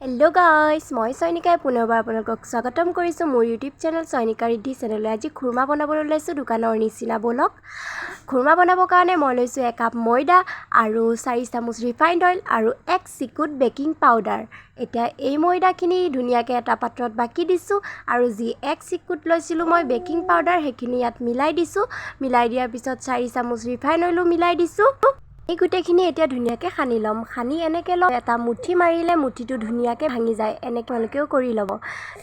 Hello' guys, মই চয়নিকাই পুনৰবাৰ আপোনালোকক স্বাগতম কৰিছোঁ মোৰ ইউটিউব চেনেল চয়নিকা ৰিদ্ধি চেনেললৈ। আজি খুৰমা বনাবলৈ ওলাইছোঁ দোকানৰ নিচিনা। ব'লক। খুৰমা বনাবৰ কাৰণে মই লৈছোঁ একাপ ময়দা আৰু 4 চামুচ ৰিফাইণ্ড অইল আৰু এক চিকুট বেকিং পাউডাৰ। এতিয়া এই ময়দাখিনি ধুনীয়াকৈ এটা পাত্ৰত বাকি দিছোঁ আৰু যি এক চিকুট লৈছিলোঁ মই বেকিং পাউডাৰ, সেইখিনি ইয়াত মিলাই দিছোঁ। মিলাই দিয়াৰ পিছত 4 চামুচ ৰিফাইণ্ড অইলো মিলাই দিছোঁ। এই গোটেইখিনি এতিয়া ধুনীয়াকৈ সানি ল'ম। সানি এনেকৈ ল'ম, এটা মুঠি মাৰিলে মুঠিটো ধুনীয়াকৈ ভাঙি যায়। এনেকৈ আপোনালোকেও কৰি ল'ব।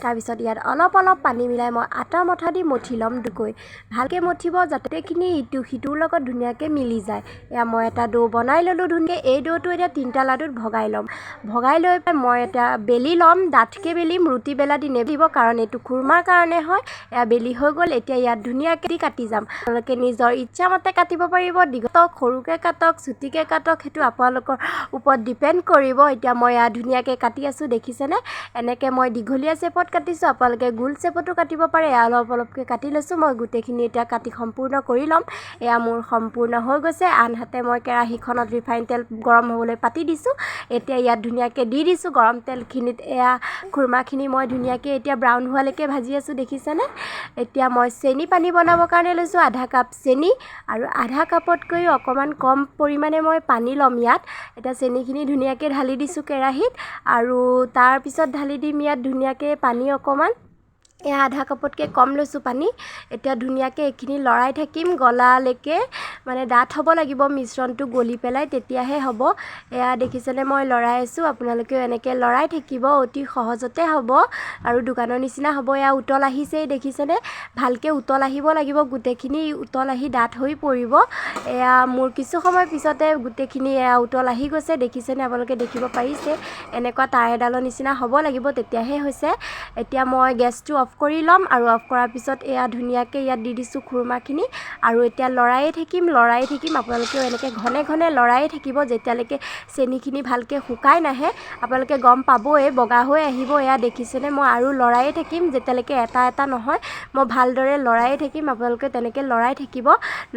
তাৰপিছত ইয়াত অলপ অলপ পানী মিলাই মই আটা মথা দি মঠি ল'ম দুকৈ। ভালকৈ মঠিব, যাতে গোটেইখিনি ইটো সিটোৰ লগত ধুনীয়াকৈ মিলি যায়। এয়া মই এটা দৌ বনাই ল'লোঁ ধুনীয়াকৈ। এই দৌটো এতিয়া তিনিটা লাডুত ভগাই ল'ম। ভগাই লৈ পেলাই মই এতিয়া বেলি ল'ম। ডাঠকৈ বেলিম, ৰুটি বেলা দি নেবেলিব, কাৰণ এইটো খুৰমাৰ কাৰণে হয়। এয়া বেলি হৈ গ'ল। এতিয়া ইয়াত ধুনীয়াকৈ কাটি যাম। আপোনালোকে নিজৰ ইচ্ছামতে কাটিব পাৰিব। দীঘলক সৰুকৈ কাটক, চুটিকৈ কাটক, সেইটো আপোনালোকৰ ওপৰত ডিপেণ্ড কৰিব। এতিয়া মই এয়া ধুনীয়াকৈ কাটি আছোঁ, দেখিছেনে? এনেকৈ মই দীঘলীয়া শ্বেপত কাটিছোঁ, আপোনালোকে গোল শ্বেপতো কাটিব পাৰে। এয়া অলপ অলপকৈ কাটি লৈছোঁ মই গোটেইখিনি। এতিয়া কাটি সম্পূৰ্ণ কৰি ল'ম। এয়া মোৰ সম্পূৰ্ণ হৈ গৈছে। আনহাতে মই কেৰাহীখনত ৰিফাইন তেল গৰম হ'বলৈ পাতি দিছোঁ। এতিয়া ইয়াত ধুনীয়াকৈ দি দিছোঁ গৰম তেলখিনিত। এয়া খুৰমাখিনি মই ধুনীয়াকৈ এতিয়া ব্ৰাউন হোৱালৈকে ভাজি আছোঁ, দেখিছেনে? এতিয়া মই চেনি পানী বনাবৰ কাৰণে লৈছোঁ আধা কাপ চেনি আৰু আধা কাপতকৈও অকণমান কম পৰিমাণে মই পানী ল'ম ইয়াত। এতিয়া চেনিখিনি ধুনীয়াকৈ ঢালি দিছোঁ কেৰাহীত আৰু তাৰপিছত ঢালি দিম ইয়াত ধুনীয়াকৈ পানী অকণমান। এয়া আধা কাপতকৈ কম লৈছোঁ পানী। এতিয়া ধুনীয়াকৈ এইখিনি লৰাই থাকিম গলালৈকে, মানে ডাঠ হ'ব লাগিব মিশ্ৰণটো গলি পেলাই, তেতিয়াহে হ'ব। এয়া দেখিছেনে, মই লৰাই আছোঁ। আপোনালোকেও এনেকৈ লৰাই থাকিব, অতি সহজতে হ'ব আৰু দোকানৰ নিচিনা হ'ব। এয়া উতল আহিছেই, দেখিছেনে? ভালকৈ উতল আহিব লাগিব। গোটেইখিনি উতল আহি ডাঠ হৈ পৰিব। এয়া মোৰ কিছু সময় পিছতে গোটেইখিনি এয়া উতল আহি গৈছে, দেখিছেনে? আপোনালোকে দেখিব পাৰিছে, এনেকুৱা তাঁৰ এডালৰ নিচিনা হ'ব লাগিব, তেতিয়াহে হৈছে। এতিয়া মই গেছটো অফ কৰি ল'ম আৰু অফ কৰাৰ পিছত এয়া ধুনীয়াকৈ ইয়াত দি দিছোঁ খুৰমাখিনি আৰু এতিয়া লৰায়ে থাকিম, লৰাই থাকিম। আপোনালোকেও এনেকৈ ঘনে ঘনে লৰায়ে থাকিব, যেতিয়ালৈকে চেনিখিনি ভালকৈ শুকাই নাহে। আপোনালোকে গম পাবই, বগা হৈ আহিব। এয়া দেখিছেনে? মই আৰু লৰায়ে থাকিম, যেতিয়ালৈকে এটা এটা নহয়। মই ভালদৰে লৰায়ে থাকিম, আপোনালোকে তেনেকৈ লৰাই থাকিব।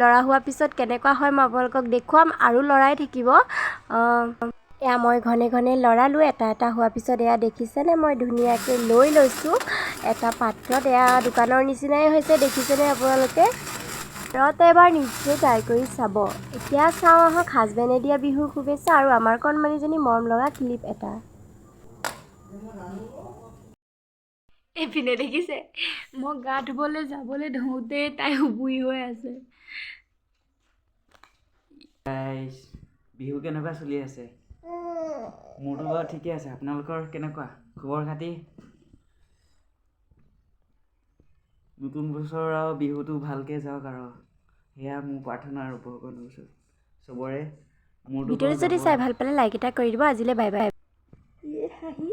লৰা হোৱাৰ পিছত কেনেকুৱা হয় মই আপোনালোকক দেখুৱাম। আৰু লৰাই থাকিব। এয়া মই ঘনে ঘনে লৰালোঁ। এটা এটা হোৱাৰ পিছত এয়া দেখিছেনে, মই ধুনীয়াকৈ লৈ লৈছোঁ এটা পাত্ৰত। এয়া দোকানৰ নিচিনাই হৈছে, দেখিছেনে আপোনালোকে? ঘৰত এবাৰ নিশ্চয় ট্ৰাই কৰি চাব। এতিয়া চাওঁ আহক হাজবেণ্ডে দিয়া বিহুৰ শুভেচ্ছা আৰু আমাৰ কণমানিজনী মৰম লগা ক্লিপ এটা। এইপিনে দেখিছে, মই গা ধুবলৈ যাবলৈ ধৰোঁতে তাই উবুৰি হৈ আছে। গাইজ, বিহু কেনেকুৱা চলি আছে? মোৰতো বাৰু ঠিকে আছে, আপোনালোকৰ কেনেকুৱা খবৰ খাতি? নতুন বছৰ আৰু বিহুটো ভালকৈ যাওক আৰু সেয়া মোৰ প্ৰাৰ্থনা আৰু ভগৱানৰ ওচৰত চবৰে। মোৰতো ভিডিঅ'টো যদি চাই ভাল পালে লাইক এটা কৰি দিব। আজিলৈ বাই বাই। হাঁহি।